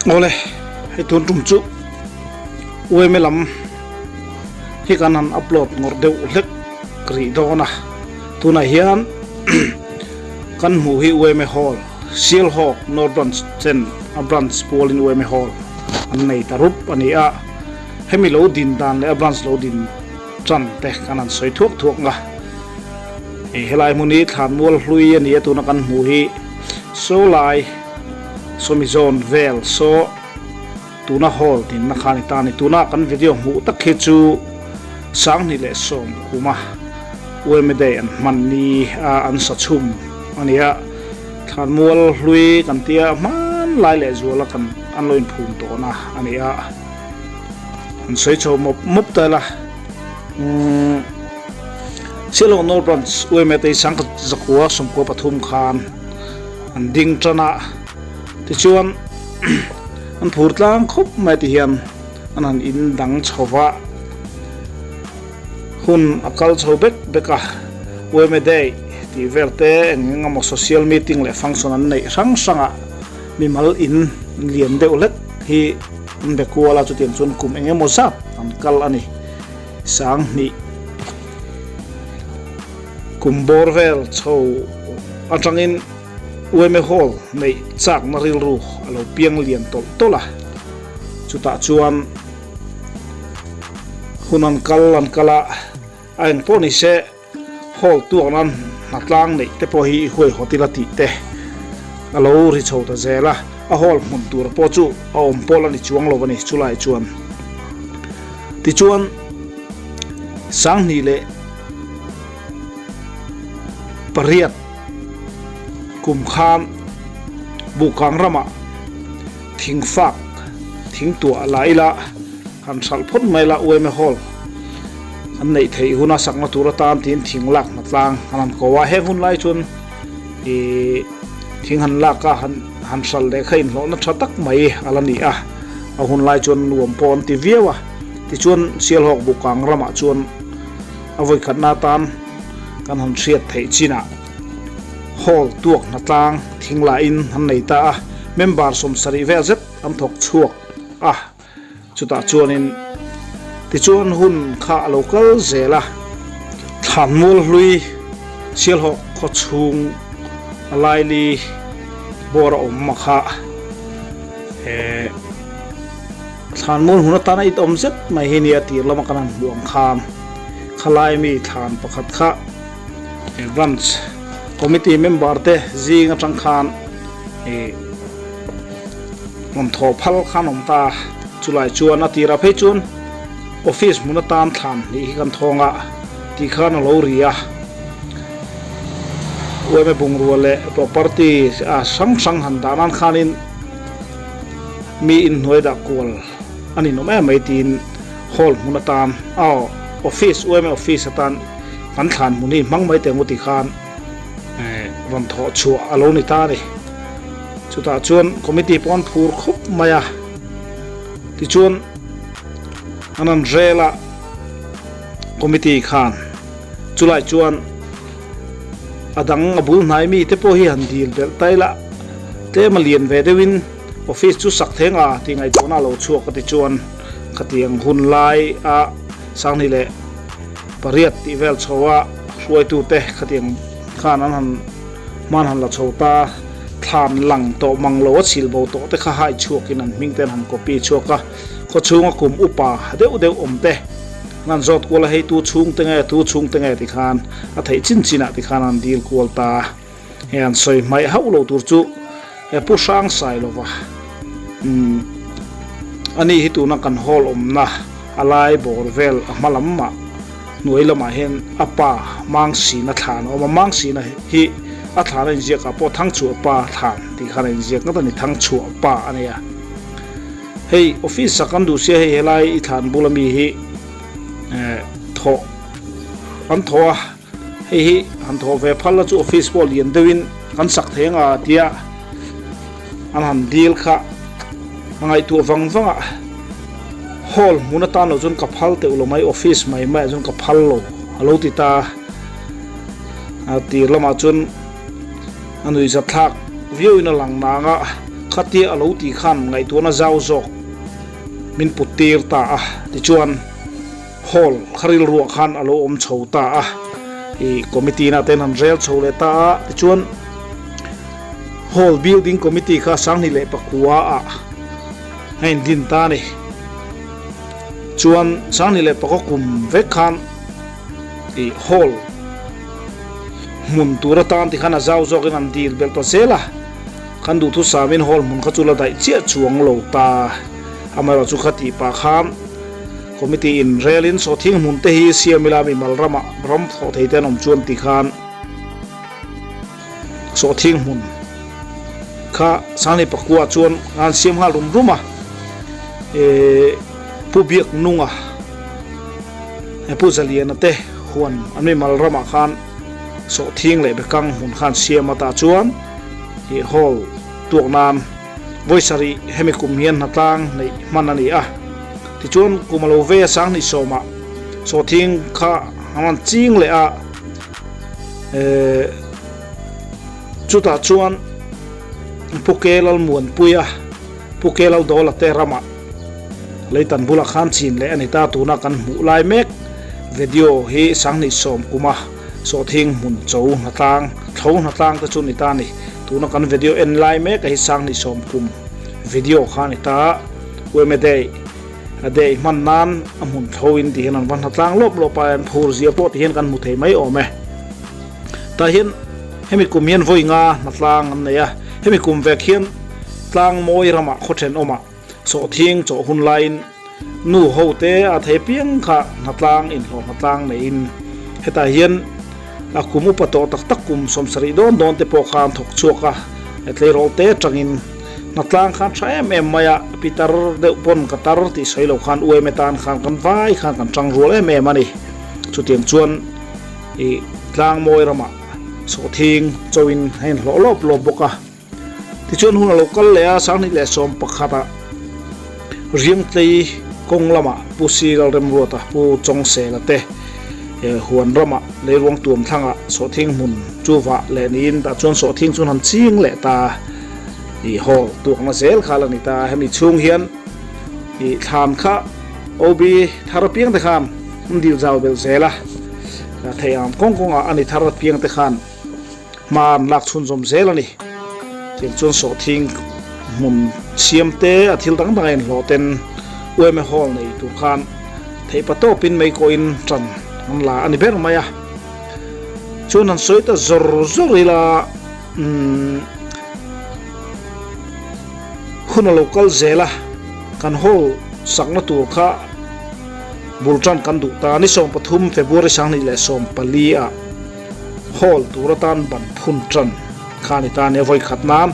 Awle hei tun tum chu UMA lam hi kan han upload ngawrh deuh hlek rih dawn a tunah hian kan hmuh hi UMA hall Sialhawk North Branch chen a branch pualin UMA hall an nei ta rup a ni a hemi lo din dan leh a branch lo din Chan te kan han sawi thuak thuak nga. Hei helai hmun hi thlanmual hlui a ni a tuna kan hmuh hi saw lai sawmi zawn vel saw tuna hall dinna kha a ni ta a ni. Tuna kan video hmuh tak hi chu Sanghnih leh Sawm kuma UMA Day an hman ni a an sa chhum a ni a. Thlanmual hlui kan tia hmanlai leh zuala kan an lo inphum tawhna a ni a. An sawi chho mawp mawp ta ila umm Sialawng North Branch UMA te hi sangkhat zakua sawmkua pathum khan an ding tan a tichuan an phur tlang khawp mai ti hian an han in dang chho va hun a kal chho bek bek a UMA Day tih vel te eng eng emaw social meeting leh function an neih hrang hrang ah mimal in lian deuh hlek hi. An be kual a, chutiang chuan kum eng emaw zat an kal a ni. 2000 kum bawr vel chho atangin UMA Hall neih chakna rilru a lo piang lian tawlh tawlh a, chutah chuan hun an kal an kal a, a eng pawh ni se Hall tuak nan hnatlang neih te pawh hi huaihawt ila tih te a lo ri chho ta zel a, a hall hmun tur pawh chu a awm pawl a ni chuang lo a ni chulai chuan. Tichuan 2008 kum khan Buhkang ramah thingfak thingtuah la ila han hralh phawt mai la UMA Hall an neih theih huna sakna tur atan tiin thing lak hna tlang an han ko a, heng hun lai chuan ih thing han lak a han han hralh leh kha inhlawhna tha tak mai a la ni a, a hun lai chuan nuam pawh an ti viau a, tichuan Sialhawk Bukang ramah chuan a vawikhatna atan kan han hriat theih chinah hall tuak hna tlang thing lahin an nei ta a, member 70 vel zet an thawk chhuak a. Chutah chuanin tichuan hun kha a lo kal zel a, thlanmual hlui Sialhawk khaw chhung a laili bawr a awm a kha eh thlanmual hmun atana it awm zet mai hi nia tir lama kan han hmuh ang khan khalai mi thlan pakhat kha branch committee member te zing atang khan eh Rawn thaw phal khan awm ta. Chulai chuan a tirah phei chuan office hmun atan thlan nih hi kan thawng a tih khan a lo ri a. UMA bungrua leh property a hrang hrang han dah nan khanin mi inhnuai dah kual a ninawm em mai tiin hall hmun atan aw office UMA office atan kan thlan hmun hi hmang mai teh ang u tih khan rawn thawh chhuah a lo ni ta a ni. Chutah chuan committee pawh an phur khawp mai a, tichuan an han rel a committee khan chulai chuan a dang a bul hnai mi te pawh hi han dil belh ta ila tlem a lian ve deuhin office chu sak theng a tih ngaihtuahna a lo chhuak a tichuan khatiang hun lai a 2008 tih vel chho a hruaitute khatiang khan an han Hman han la chho ta, thlan lang tawh mang lo a chhil bo tawh te kha hai chhuakin an hming ten han copy chhuak a, khaw chhunga kum upa deuh deuh awm te an han zawt kual a, hei tu chhung te nge, tu chhung te nge ti khan a theih chin chin ah ti khan an dil kual ta. Hei an sawi hmaih hauh lo tur chu he Pu Hrang Sailova umm ani hi tuna kan hall awmna a lai bawr vel a hma lam ah Hnuai lamah hian a pa Mangsina thlan a awm a, Mangsina hi a thlan a inziak ah pawh Thangchhuah pa thlan tih khan a inziak ngawt a ni, Thangchhuah pa a ni a. Hei office ah kan duh sia hei helai i thlan bula mi hi eh thawh an thawh a, hei hi han thawh ve phal la chu office pawh lian deuhin kan sak thei anga tia an han dil kha a ngaihtuah vang vang a hall hmun atan lo chuan ka phal teuh lo mai office mai mai ah chuan ka phal lo a lo ti ta. A tir lamah chuan a nuihzat thlak viauin a lang nang a, khatia a lo tih khan ngaihtuahna zau zawk min put tir ta a. Tichuan hall kha rilruah khan a lo awm chho ta a, ih committee na ten han rel chho leh ta a. Tichuan hall building committee kha 2009 ah a indin ta a ni. Chuan 2009 kum vek khan ih hall hmun tur atan tikhan a zau zawkin an dil belh ta zel a, kan duhthusamin hall hmun kha chu la daih chiah chuang lo ta. Amaherawhchu kha tih pah khan committee in relin sawhthing hmun te hi siam ila mimal ramah ram thawh thei te an awm chuan tikhan sawhthing hmun kha 2009 chuan an siam nghal rum rum a, eh Pu Biaknunga. Pu Zaliana te huan an mimal ramah khan sawhthing leh bekang hmun khan siam a tah chuan ih hall tuak nan vawi sarih hemi kum hian hnatlang neih hman a ni a. Tichuan kum a lo vei a 2010 ah sawhthing kha an rawn ching leh a, eh chutah chuan Pu Ke Lalmuanpuia, Pu Ke Laldawla te ramah Leitan bulah khan chin leh a ni ta, tuna kan hmuh lai mek video hi 2010 kuma sawhthing hmun cho hnatlang thlo hnatlang te chu ni ta a ni. Tuna kan video en lai mek a hi 2010 kum video kha a ni ta. Ueme day a day hman nan a hmun thlo in ti hian an va hnatlang lawp lawp a, an phur zia pawh ti hian kan hmu thei mai awm e. Tah hian hemi kum hian vawi nga hnatlang an nei a, hemi kum vek hian tlang mawi ramah khaw thenawmah Sawhthing chawh hun laiin nu ho te a thei piang kha hnatlang inhlawh hnatlang neiin hetah hian a kum upa tawh tak tak kum 70 dawn dawn te pawh kha an thawk chhuak a, tleirawl te atangin hnatlang khan tha em em mai a, pi tar deuh pawn ka tar tih sawi lo khan uaime tan khan kan vai khan kan tang rual em em a ni. Chutiang chuan ih tlang mawi ramah sawhthing chawin a inhlawh lawp lawp bawk a. Tichuan hun a lo kal leh a, 2011 ah Riangtlei kawng lamah Pu Si Lalremruata, Pu Chawngsela te huan ramah leiruang tuam thlangah sawhthing hmun chu vah leh niin tah chuan sawhthing chu an han ching leh ta i hall tuakna zel kha la ni ta. Hemi chhung hian i thlan kha OB thar apiang te khan an dil zau belh zel a, theih ang kawng kawngah a ni thar apiang te khan Hma an lak chhunzawm zel a ni. Tiang chuan sawhthing hmun siam te a thil dang dang a inhlawh ten UMA Hall nei tur khan theihpa tawpin mei kawhin tan an la a ni ber mai a. Chuan han sawi ta zawr zawr ila umm hun a lo kal zel a, kan hall sakna tur kha bul tan kan duh ta ni 13 February 2014 ah. Hall tur atan ban phun tan kha a ni ta a nia vawi khat nan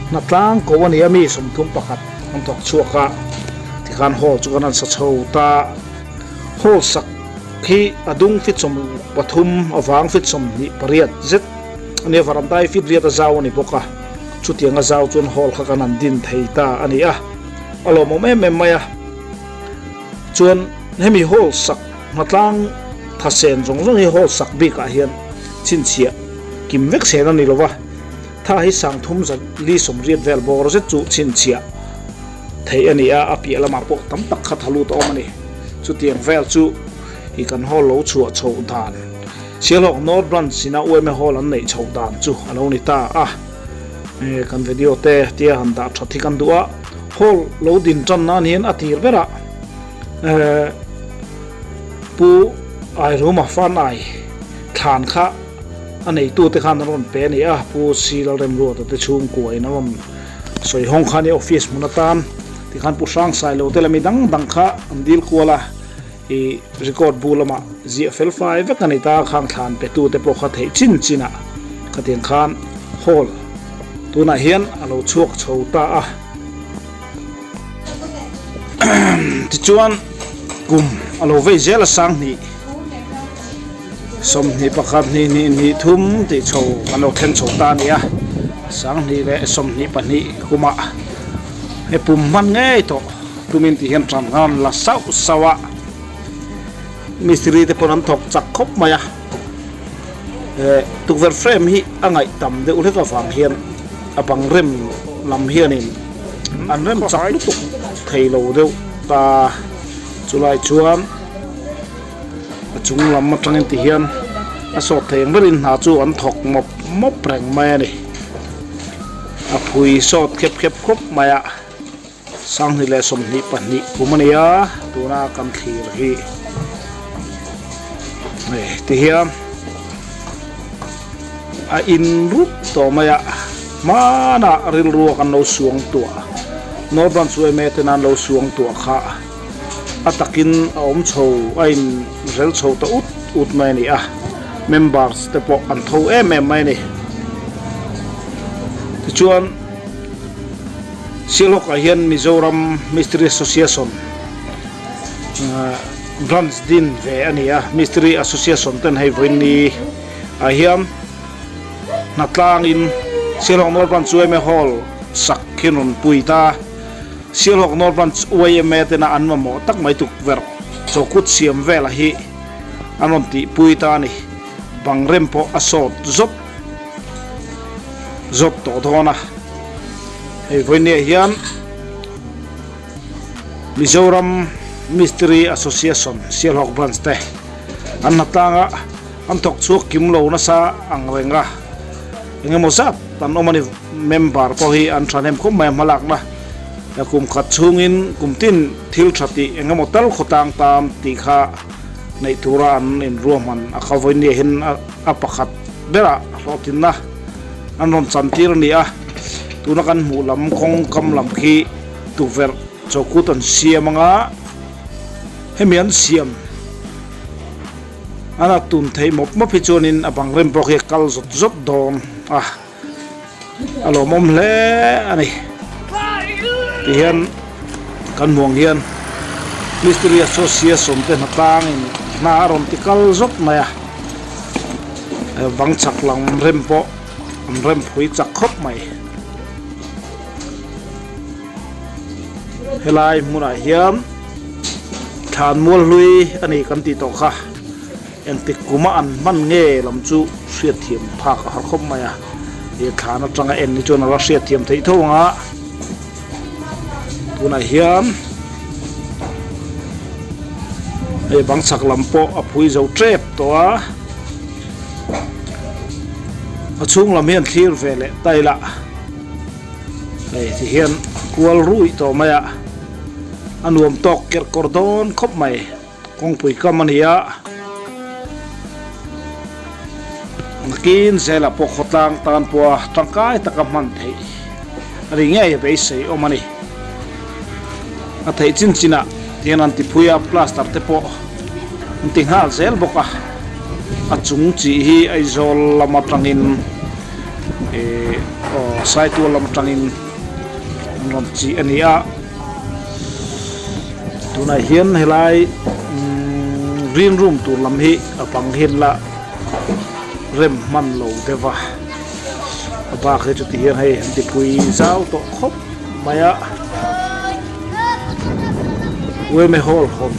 hnatlang ko a ni a mi 31 an thawk chhuak a tikhan hall chu kan han sa chho ta hall sak hi a dung fit 13 avang fit 28 zet a nia varandai fit riat a zau a ni bawk a chutiang a zau chuan hall kha kan han din thei ta a ni a a lawmawm em em mai a chuan hemi hall sak Hnatlang thasen zawng zawng hi hall sak bikah hian chhinchhiah kim vek sen a ni lo va, tha hi 3480 vel bawr zet chu chhinchhiah theih a ni a, a piah lamah pawh tam tak kha tha lut a awm a ni. Chutiang vel chu i kan hall lo chhuah chhoh dan, Sialhawk North Branch ina UMA Hall an neih chhoh dan chu a lo ni ta a. Kan video te tia han dah that hi kan duh a, hall lo din tan nan hian a tir berah Pu Airuma Fanai thlan kha a neitute khan an rawn pe a ni a, Pu Si Lalremruata te chhungkuain a rawn sawi hawng kha a ni office hmun atan tikhan Pu Hrangsailo te leh mi dang dang kha an dil kual a, ih record bu lamah ziah fel fai vek a ni ta, khang thlan petute pawh kha theih chin chinah khatiang khan hall tunah hian a lo chhuak chho ta a. Tichuan kum a lo vei zel a 2021 hnih hnih hnih thum tih chho kan lo thleng chho ta a ni a 2022 kumah he pum hman ngei tawh tumin tih hian tan an la sauh sauh a mistiri te pawn an thawk chak khawp mai a. Eh tukverh frame hi a ngaih tam deuh hlek avang hian a bang rem lam hianin an rem chak lutuk thei lo deuh ta chulai chuan a chung lam atangin ti hian a sawt thei ang berin hna chu an thawk mawp mawp reng mai a ni a phui sawt khep khep khawp mai a. Sanghnih leh 22 kum a ni a, tuna kan thlir hi hei tihian a in rup tawh mai a, hmanah rilrua kan lo suang tuah North Branch yma ten an lo suang tuah kha a takin a awm chho a in rel chho ta ut ut mai a ni a, members te pawh an tho em em mai a ni. Tichuan. Sialhawkah hian Mizoram Mistiri Association branch din ve a ni a, Mistiri Association ten hei vawiin ah hian hnatlangin Sialhawk North Branch yma Hall sak hi an rawn pui ta. Sialhawk North Branch yma tena an mamawh tak mai tukverh chawkut siam velah hi an rawn tihpui ta a ni. Bang rem pawh a sawt zawt zawt tawh dawn a. Hei vawinia hian Mizoram Mistiri Association Sialhawk Branch te an hnatlanga an thawk chhuak kim lo nasa ang reng a, engemaw zat an awm a ni. Member pawh hi an thahnem khawp mai a hmalakna kum khat chhungin kum tin thil tha tih engemaw tal khawtlang tan tih kha neih tura an inruahman a kha vawinia hian a pakhat berah hlawhtlinna an rawn chan tir a ni a, tuna kan hmuh lam kawng kam lam khi tukverh chawkut an siam anga hemi an siam an a tun theih mawp mawp hi chuanin a bang rem pawh khi a kal zawt zawt dawn a a lawmawm hle a ni tihian kan hmuh ang hian mistiri association te hnatlangin hna a rawn ti kal zawt mai a. Bang chak lam rem pawh an rem phui chak khawp mai. Helai hmunah hian thlan mual hlui a ni kan tih tawh kha engtik kuma an hman nge lam chu hriatthiam phak a har khawp mai a, he thlan atanga en hi chuan a la hriatthiam theih tho ang a, tunah hian hei bang chhak lam pawh a phui zo tep tawh a a chhung lam hian thlir ve leh ta ila hei ti hian kual ruih tawh mai a a nuam tawk kerh kawr dawn khawp mai kawngpui kam a ni a nakin zelah pawh khawtlang tan pawha tangkai taka hman theih a ni ngei a beisei awm a ni. A theih chin chinah tihian an ti phui a, plaster te pawh an ti nghal zel bawk a, a chung chih hi Aizawl lam atangin ih aw Saitual lam atangin an rawn chih a ni a, tunah hian helai umm green room tur lam hi a bang hian la rem hman lo deuh a, a bak hi chuti hian hei an ti phui zau tawh khawp. Mai a Ueme Hall hawn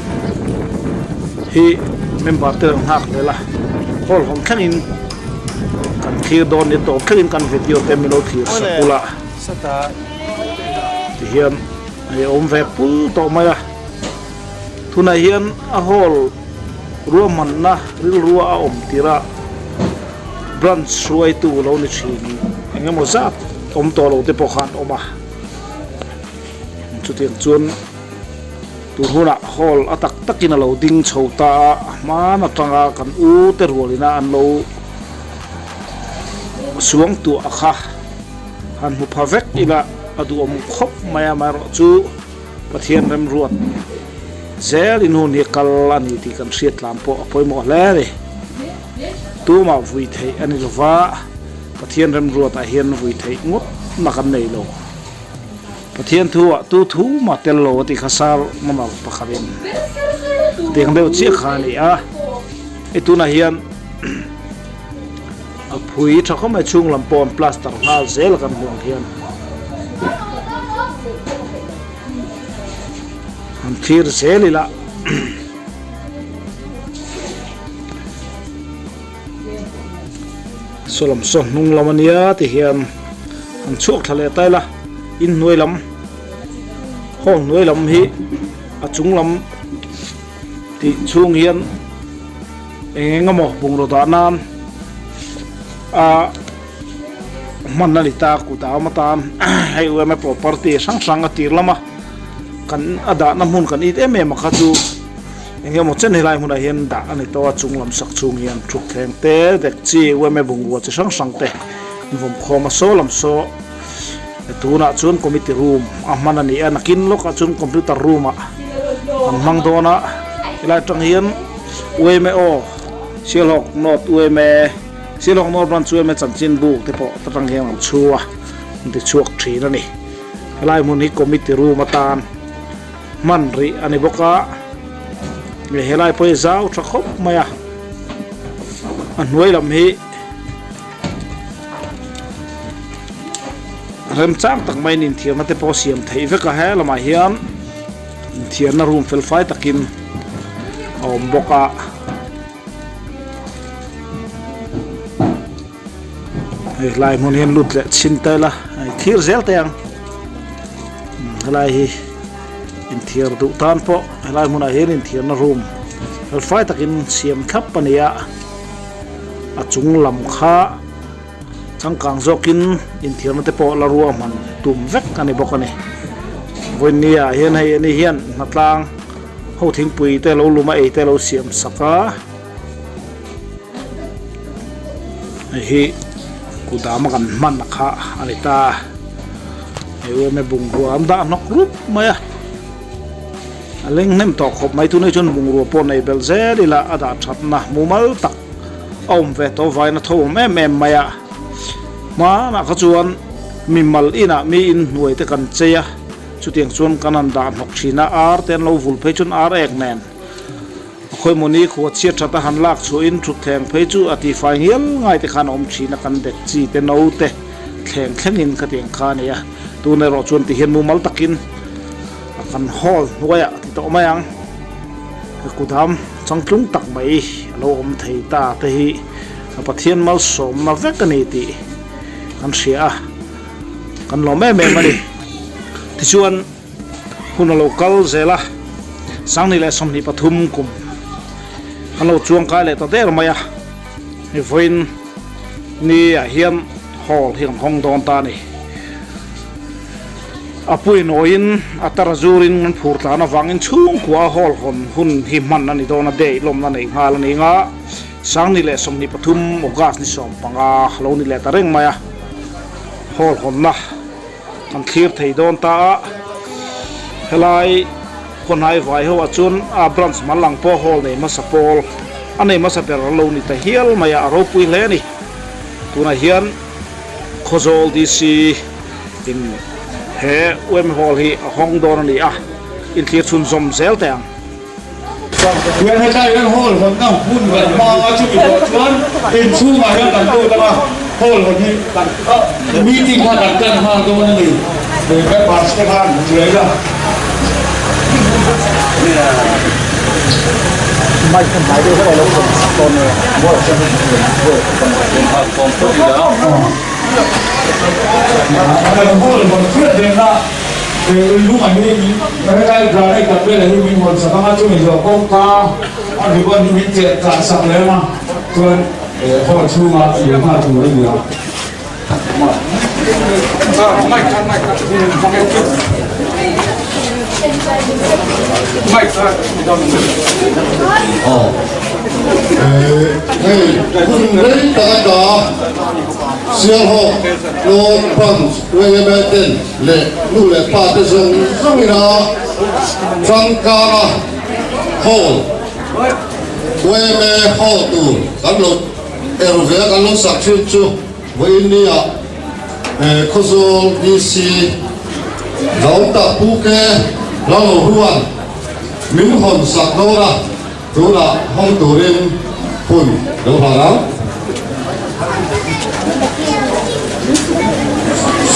hi member te an nghak vel a, hall hawn thlengin kan thlir dawn ni tawp thlengin kan video te min lo thlir sak ula tihian hei a awm ve pul tawh mai a, tunah hian a hall ruahmanna rilrua a awm tirh a. Branch hruaitu lo ni thin eng emaw zat awm tawh lo te pawh khan awm a, chutiang chuan tun hunah hall a tak takin a lo ding chho ta a, a hman atanga kan u te rualina an lo suang tuah kha han hmu pha vek ila a duhawm khawp mai a, amaherawhchu Pathian remruat zel in hun hi kal a ni tih kan hriat tlan pawh a pawimawh hle a ni. Tumah vui theih a ni lova, Pathian remruatah hian vui theih ngawt na kan nei lo. Pathian thu ah tu thu mah tel lo a tih kha sar mamar pakhatin tiang deuh chiah kha a ni a. Hei tunah hian a phui tha khawp mai chhung lam pawh an plaster nghal zel a kan hmuh ang hian. An thlir zel ila. Saw lam saw hnung lam ania ti hian an chhuak thla leh ta ila inhnuai lam hall hnuai lam hi a chung lam tih chhung hian eng eng emaw bungraw dah nan a hman a ni ta kut a awm atan hei u emaw property hrang hrang a tir lama kan a dahna hmun kan it em em a kha chu eng emaw chen helai hmunah hian dah a ni tawh a chung lam sak chhung hian thutthleng te dekchi u emaw bungrua chi hrang hrang te an vawm khawm a saw lam saw tunah chuan committee room a hman a ni a nakin lawkah chuan computer room ah an hmang dawn a helai atang hian U_M_A aw Sialhawk North U_M_A Sialhawk North Branch U_M_A chanchinbu te pawh ta tang hian an chhu a an ti chhuak thin a ni helai hmun hi committee room atan hman rih a ni bawk a helai pawh hi zau tha khawp mai a a hnuai lam hi. Remchang tak maiin inthiarna te pawh siam theih vek a he lamah hian inthiarna room fel fai takin a awm bawk a. Hei helai hmun hian lut leh chhin ta ila hei thlir zel teh ang helai hi inthiar duh tan pawh helai hmunah hian inthiarna room fel fai takin siam thlap a ni a. A chung lam kha changkang zawkin inthiarna te pawh la ruahman tum vek a ni bawk a ni. Vawiin ah hian hei ani hian hnatlang ho thingpui te lo lum a ei te lo siam sak a. Hei hi kudam a kan hman a kha a ni ta. Hei u emaw bungrua an dah hnawk rup mai a. A leng hnem tawh khawp mai tunah chuan bungrua pawh nei belh zel ila a dah thatna mumal tak a awm ve tawh vain a tho awm em em mai a. Hmanah kha chuan mimal inah mi inhnuai te kan chei a, chutiang chuan kan han dah hnawk thin a, ar te an lo vul phei chuan ar ek nen a khawimawni khua chhiat that a han lak chhuahin thutthleng phei chu a tifai ngial ngai te khan a awm thin a, kan dek chi te no te thleng thlengin khatiang kha a ni a, tun erawh chuan tihian mumal takin. A kan hall hnuaiah a ti tawh mai ang. He kudam changtlung tak mai a lo awm thei ta te hi a Pathian malsawmna vek a ni tih kan hria a, kan lawm em em a ni. Tichuan hun a lo kal zel a, Sangni leh 23 kum kan lo chuangkai leh ta der mai a, hei vawiin ni ah hian hall hi kan hawng dawn ta a ni. A puinawiin a tar zurin an phur tlan avangin chhungkua hall hawn hun hi hman a ni dawn a, date lawmna nei nghal a ni nga. Sangni leh 23 August ni 15 a lo ni leh ta reng mai a, hall hawnna kan thlir thei dawn ta a. Helai khawnhai vai ho ah chuan a branch mal ang pawh hall nei hmasa pawl a nei hmasa ber a lo ni ta hial mai a, a ropui hle a ni. Tunah hian Khawzawl DC. In he UM Hall hi a hawng dawn a ni a, inthlir chhunzawm zel teh ang. Hian hetlai hian hall hawnna hun kan hma a, chumi zawh chuan inchhungah hian kan lut ang a, hall hawn hi kan meeting kha kan tan nghal dawn a ni. Members te khan hmu la. Kan hall hawn hriat reng a, lung a hi helai granite kan vel hi min hawn sak ang a, chumi zawh kawngka a ribbon hi min cheh chah sak lem a, chuan hall chhunga luh nghal tur a ni a. Hei hun rei tak ata Sialhawk North Branch yma ten leh nu leh pa te zawng zawng ina changkanga hall yma hall tur kan lo er ve a kan lo sak thin chu vawiin nia Khawzawl DC Zaawmtak Pu Ke Lalohuan min hawn sak dawn a. Tunah hawng turin hun lo hlan ang.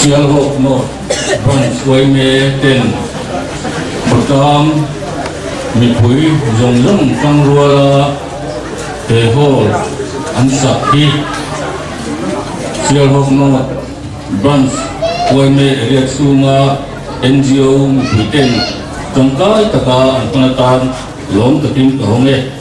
Sialhawk North Branch yma ten khawtlang mipui zawng zawng tangruala he hall an sak hi. Sialhawk North Branch Huaime area chhunga NGO mipuiten tangkai taka an hman atan lawm takin ka hawng e.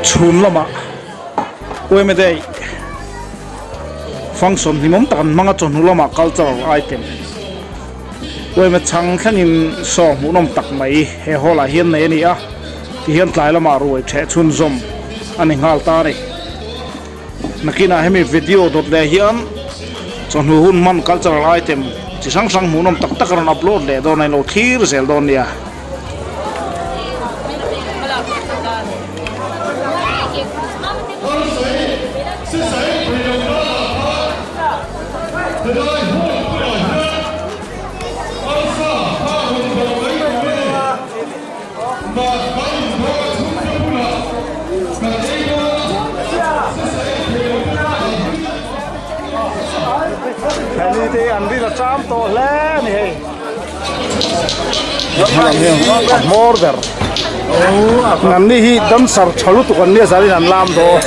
Chhun lamah Uemedei function hlimawm tak an hmang a, chawhnu lamah cultural item Ueme chhang thlengin show hmuhnawm tak mai he hall ah hian nei a ni a, tihian tlai lamah ruai ṭheh chhunzawm a ni nghal ta a ni. Nakinah hemi video dawt leh hian chawhnu hun hman cultural item chi hrang hrang hmuhnawm tak tak a rawn upload leh dawn a, in lo thlir zel dawn nia. Hemi te an rin a cham tawh hle a ni hei. A hmawr ber. Nanni hi dancer tha lutuk an nia zanin an lam dawn.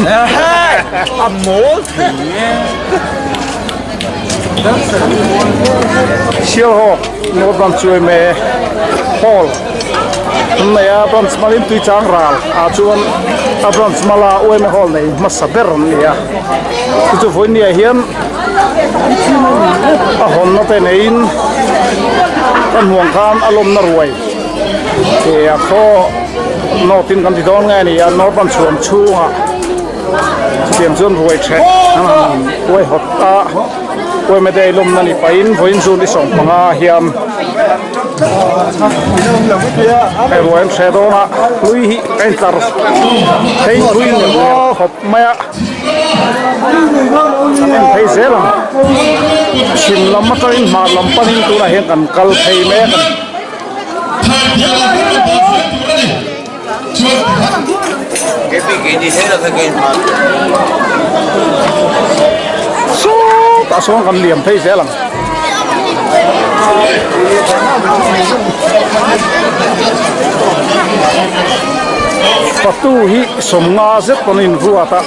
A mawl thei e. Sialhawk North Branch chu emaw hall an nei a branch malin tui chang ral ah chuan a branch mala yma hall nei hmasa ber an ni a chu chu vawinia hian a hawnna te neiin kan hmuh ang khan a lawmna ruai ih a khaw north in kan ti dawn nge a ni a north branch chhuan chhungah chutiang chuan ruai ṭheh an han uai hawt a yma day lawmna ni pahin vawiin zun i 15 hian hei ruai an hreh dawn a hlui hi a intlar phei thui neuh neuh khawp mai a kan en phei zel ang chhim lam atangin hmar lam panin tunah hian kan kal phei mek a ni. Sawtah sawn kan liam phei zel ang. Fatu hi 50 zet pawn a inruat a,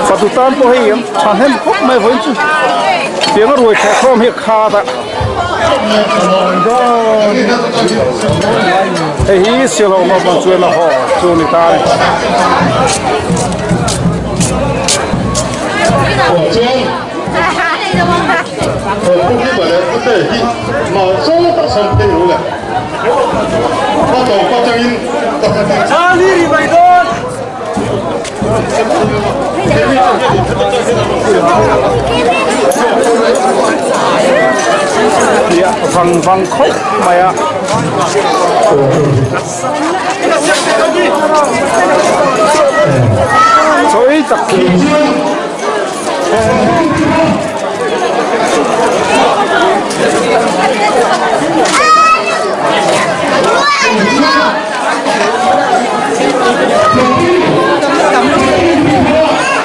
fatu tan pawh hei an thahnem khawp mai vawiin chu tiang a ruai thehkhawm hi a khat a. Hei hi Sialhawk naupang chuan a haw chu ni ta a ni. Vang vang khawp mai a. Chawi tak khi.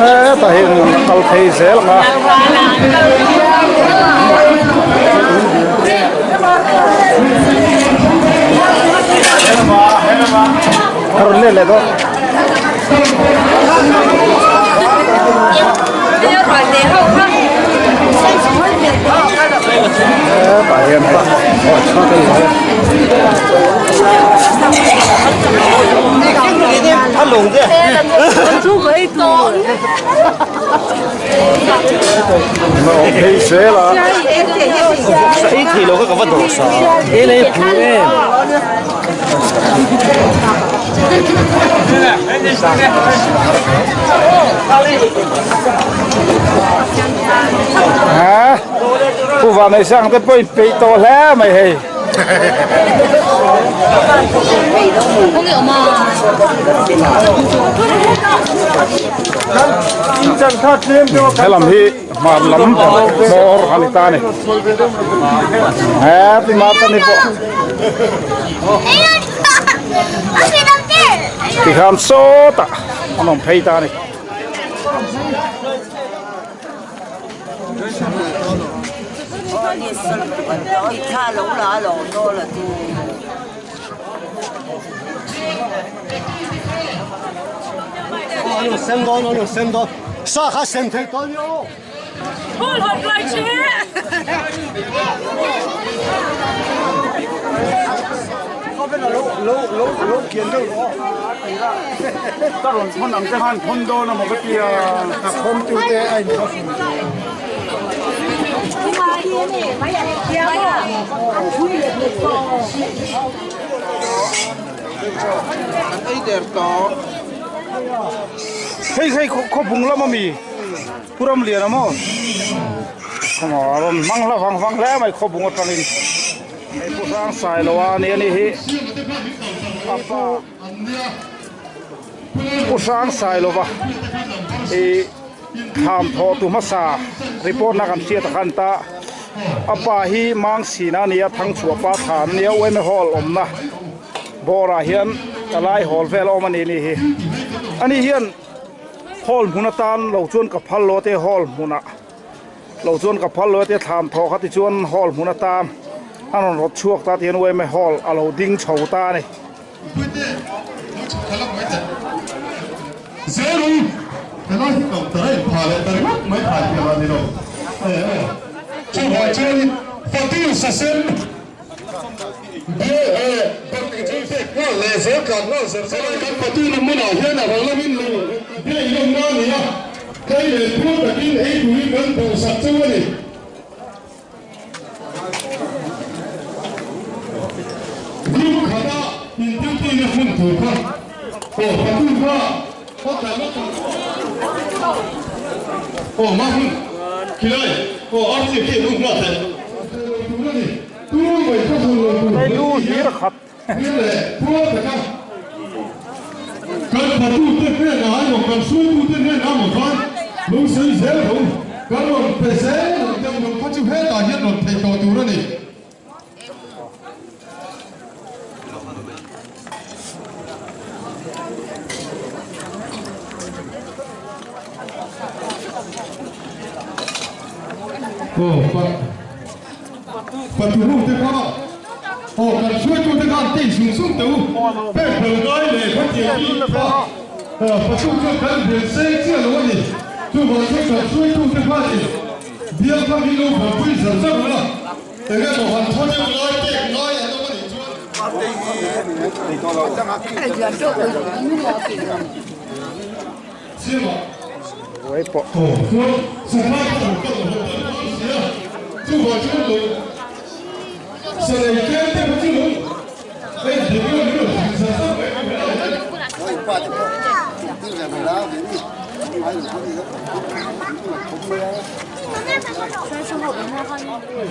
Hetah hian kal phei zel ang a. Ka rawn let leh dawn. Hetah hian hei zel a. Ha Pu Vanneihsang te pawh in peih tawh hle mai hei. Helam hi hmar lam hmawr a ni ta a ni. Happy Mata ni pawh. Tikhan sawtah an awm phei ta a ni. Hei hei khawbung lam ami Pu Ramliana maw a rawn hmang hla vang vang hle mai khawbung atangin hei Pu Hrangsailoa a ni a nih hi a pa Pu Hrangsailova ih thlam thawh tu hmasa report na kan hriat a khan ta a pa hi Mangsina a ni a Thangchhuah pa thlan a nia U_M_A hall awmna bawrah hian a lai hawl vel a awm a ni nih hi ani hian hall hmun atan lo chuan ka phal lo te hall hmunah lo chuan ka phal lo te thlam thawh kha tichuan hall hmun atan a rawn rawt chhuak ta tihian U_M_A hall a lo ding chho ta a ni. Hei lu hlir a khat. Buai pawh.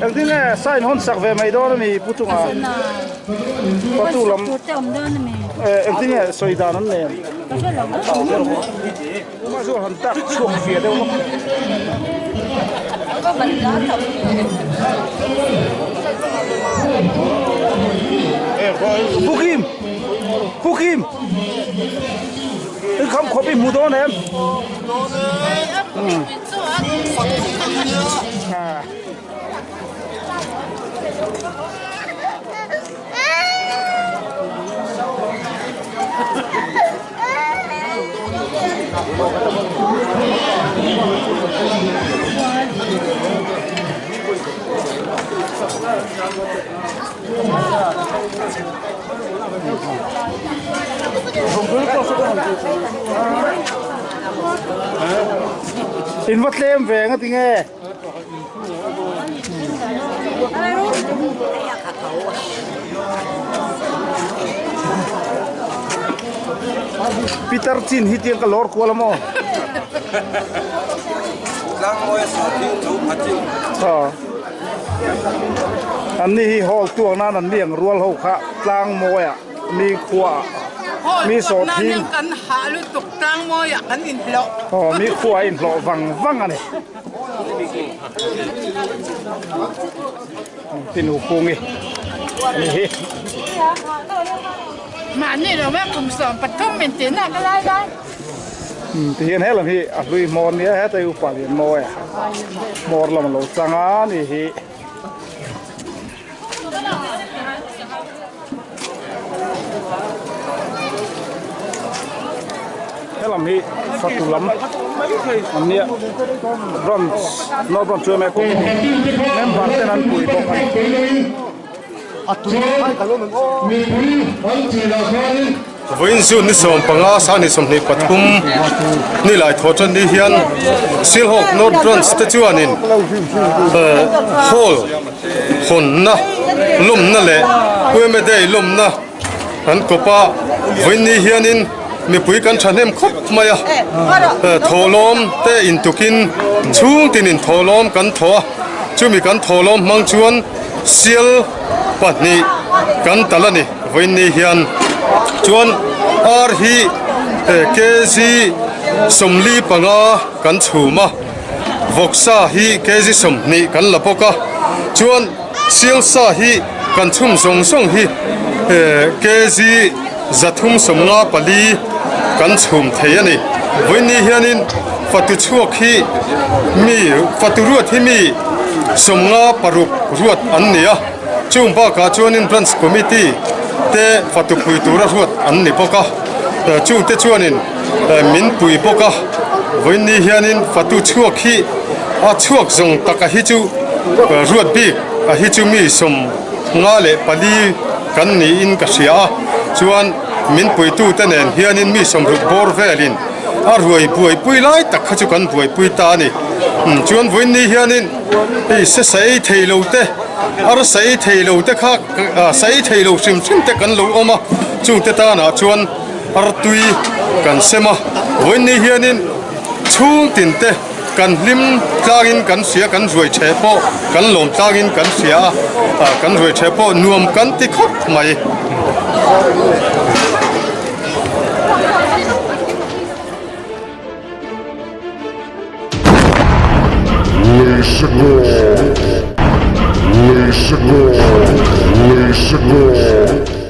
Engtin nge sign hawn sak ve mai dawn a ni Pu Chunga? Patu lam engtin nge sawi dan an nei ang? Chu han tak chhuak fia deuh lawk. Pu Kim! Pu Kim! I kham khawp i hmu dawn em? In va tlem ve nga tinge? Peter chin hi tiang ka lawr kual a maw? An ni hi hall tuak nan an mi ang rual ho kha tlang mawi ah mi khua ah mi sawh thing aw mi khua a inhlawh vang vang a ni. Tinu kungi ani hi. Mahni lo vek kum 13 min tih nak a lai lai. Ti hian helam hi a hlui hmawr nia heta hi upa lian mawi a hmawr lam a lo chang a ni hi. Helam hi fatu lam an nia branch north branch chu member ten an pui bawk a ni. Vawiin June ni 15 sang ni 23 ni lai thaw tan ni hian Silhawk North Branch te chuanin hall hawnna lawmna leh Pueme Day lawmna an kawp a, vawiin ni hianin mipui kan thahnem khawp mai a, thawhlawm te intukin chhung tinin thawhlawm kan thaw a, chumi kan thawhlawm hmang chuan sial pahnih kan tal a ni vawiin ni hian chuan ar hi kg 45 kan chhum a. Vawksa hi kg 20 kan la bawk a, chuan Sialsa hi kan chhum zawng zawng hi kg 354 kan chhum thei a ni. Vawiin hianin fatu chhuak hi mi fatu ruat hi mi 56 ruat an ni a, chung bakah chuanin Branch Committee te fatu pui tura ruat an ni bawk a, chungte chuanin min pui bawk a, vawiin hianin fatu chhuak hi a chhuak zawng taka hi chu ruat bik a hi chu mi 54 kan niin ka hria a, chuan min puitute nen hianin mi 60 bawr velin a ruai buaipui lai tak kha chu kan buaipui ta a ni. Chuan vawiin hianin hei se sa ei thei lo te, arsa ei thei lo te kha sa ei thei lo hrim hrim te kan lo awm a, chungte tanah chuan artui kan sem a, vawiin hianin chhung tin te kan hlim tlangin kan hria kan ruai the pawh kan lawm tlangin kan hria a kan ruai the pawh nuam kan ti khawp mai. Lei Lei.